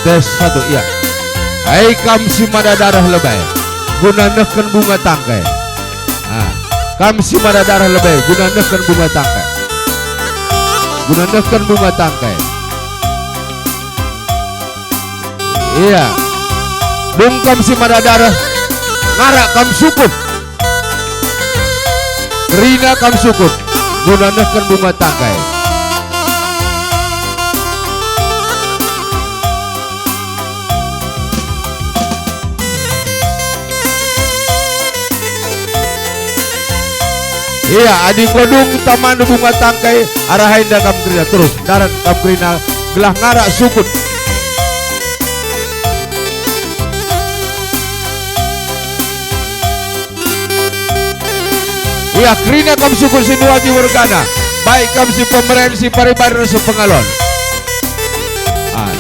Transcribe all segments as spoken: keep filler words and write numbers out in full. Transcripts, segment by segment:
Tes satu, iya. Ai kam si mada dareh lebe, guna nehken bunga tangkai. Ah, kam si mada dareh lebe, guna nehken bunga tangkai. Guna nehken bunga tangkai. Iya. Dung kam si mada dareh, ngarak kam sukut. Kerina kam sukut, guna nehken bunga tangkai. Ia, adi enggo dung tamandu bunga tangkai, arahi enda kam kerina, terus ndarat kam kerina, gelah ngarak sukut. Ia, kerina kam sukut si nuaji mergana, baik kam si pemeren, si pariban, ras si pengalon. Ah.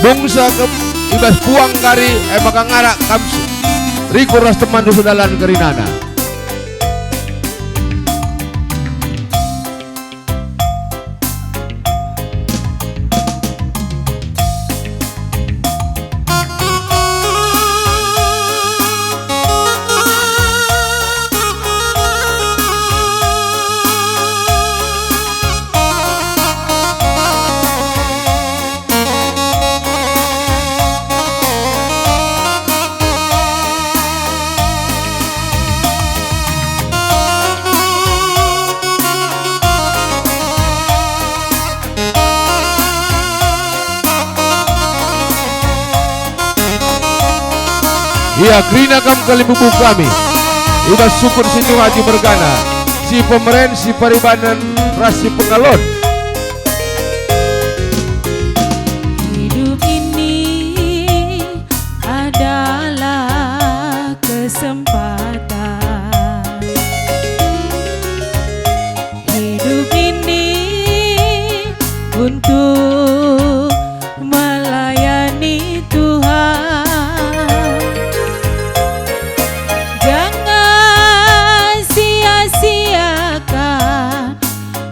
Dungsa kam i bas puang kari, e maka ngarak kam si rikur ras temanndu sedalan kerinana. Ia, kerina kam kalimbubu kami, i bas sukut si nuaji mergana, si pemeren, si paribanen, ras si pengalon. Hidup ini adalah kesempatan. Hidup ini untuk melayani Tuhan. Jangan sia-siakan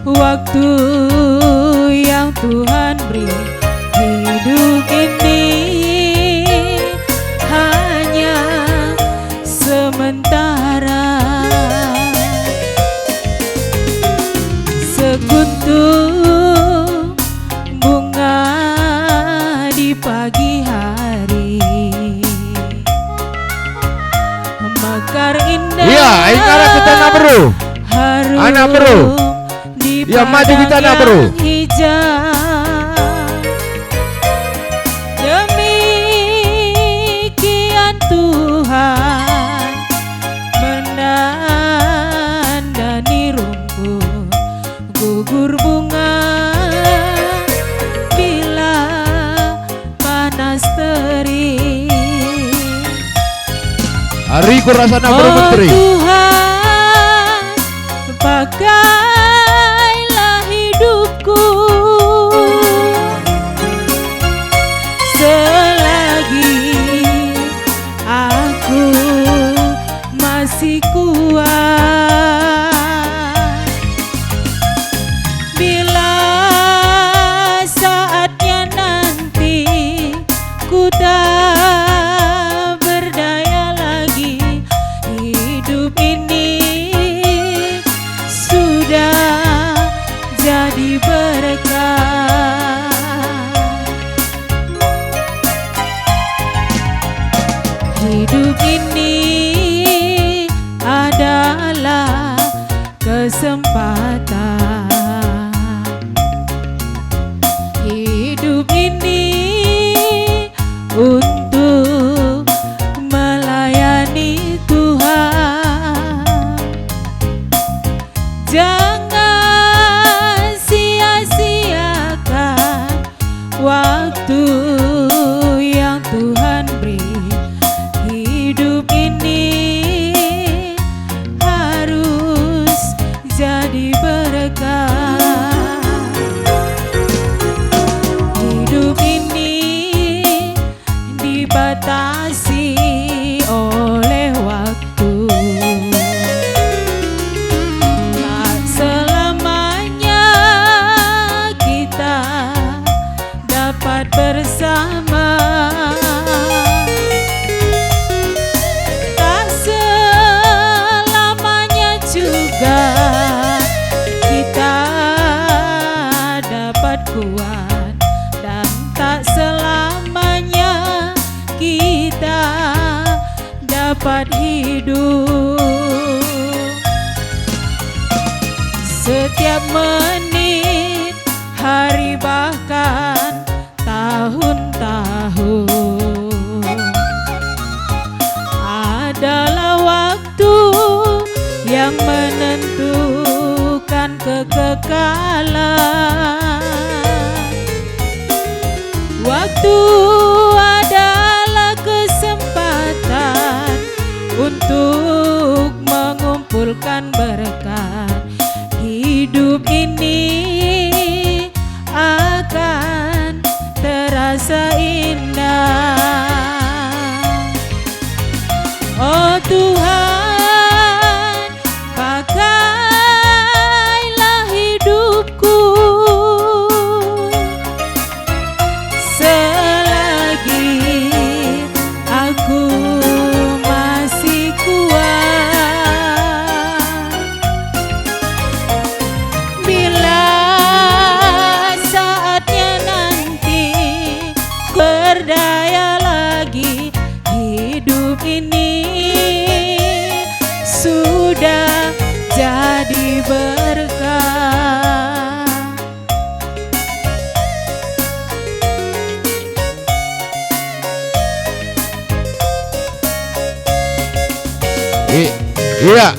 waktu yang Tuhan beri. Hidup ini hanya sementara. Sekuntum bunga di pagi hari, mekar indah. Iya, ai ngarak kita, anak beru. Harum. Anak beru. Di, ya, maju kita, anak beru. Padang yang hijau. Demikian Tuhan menandani rumput gugur bunga bila panas terik. Ari ku rasana, oh, Menteri. Tuhan, pakailah hidupku selagi aku masih kuat. Bila saatnya nanti ku tak berdaya lagi, hidup ini sudah jadi berkat. Hidup ini adalah kesempatan. Hidup ini untuk melayani Tuhan. Jangan sia-siakan waktu yang Tuhan beri. Hidup ini harus jadi berkat. Hidup ini dibatasi oleh waktu. Tak selamanya kita dapat bersama. Tama. Tak selamanya juga kita dapat kuat, dan tak selamanya kita dapat hidup. Setiap menit, hari, bahkan tahun-tahun adalah waktu yang menentukan kekekalan. Waktu adalah kesempatan untuk mengumpulkan berkat. Hidup ini akan terasa indah. Oh Tuhan, pakailah hidupku selagi aku masih kuat. Bila saatnya nanti berdaya lagi, hidup ini sudah jadi berkah. I-, iya.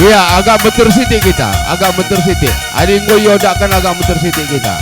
Iya, agak meter sitik kita, agak meter sitik. Adi enggo iodakken, agak meter sitik kita.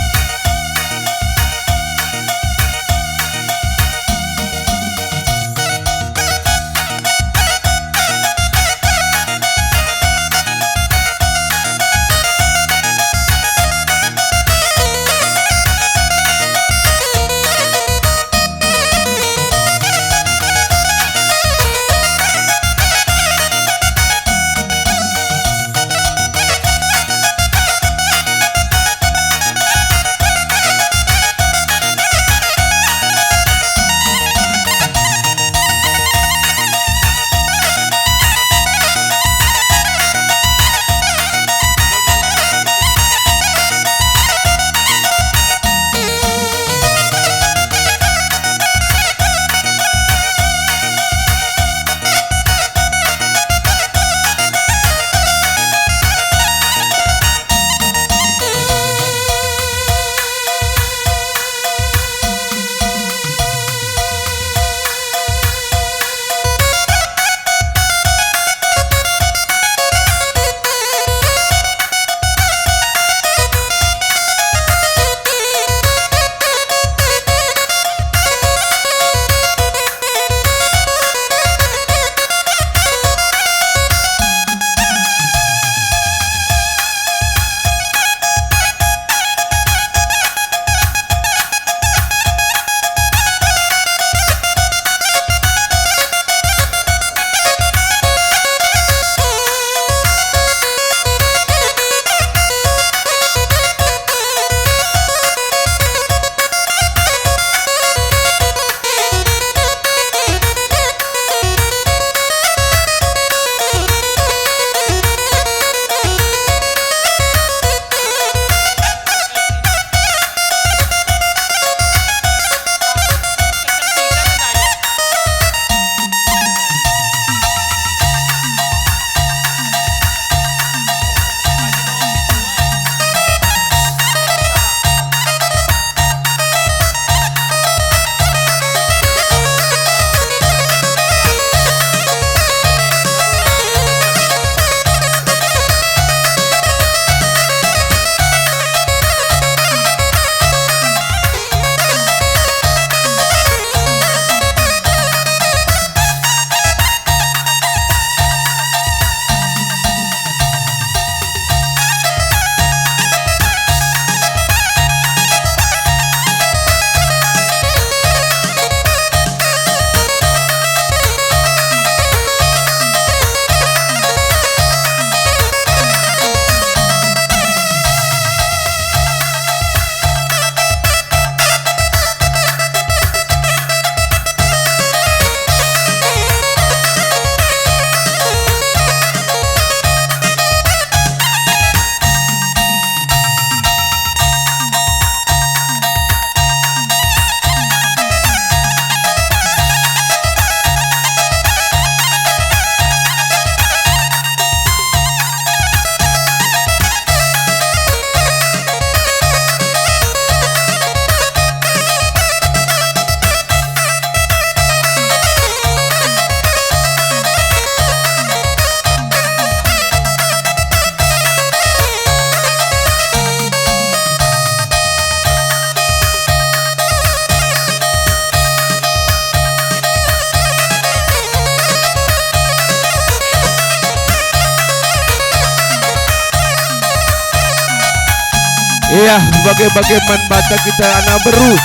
Ia, bage-bage man banta kita anak beru.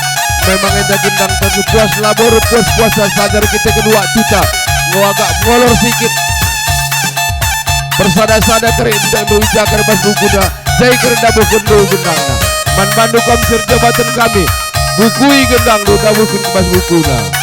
Memang enda gendang terpuas labor puas puasa sadar kita kedua tuta. Ngewagak molor sikit. Persada-sada keri enda ndu ijakan bas bukuna. Jai keri dabuhken ndu gendangna. Man bandu kam sir jabatan kami. Bukui gendang ndu dabuhken bas bukuna.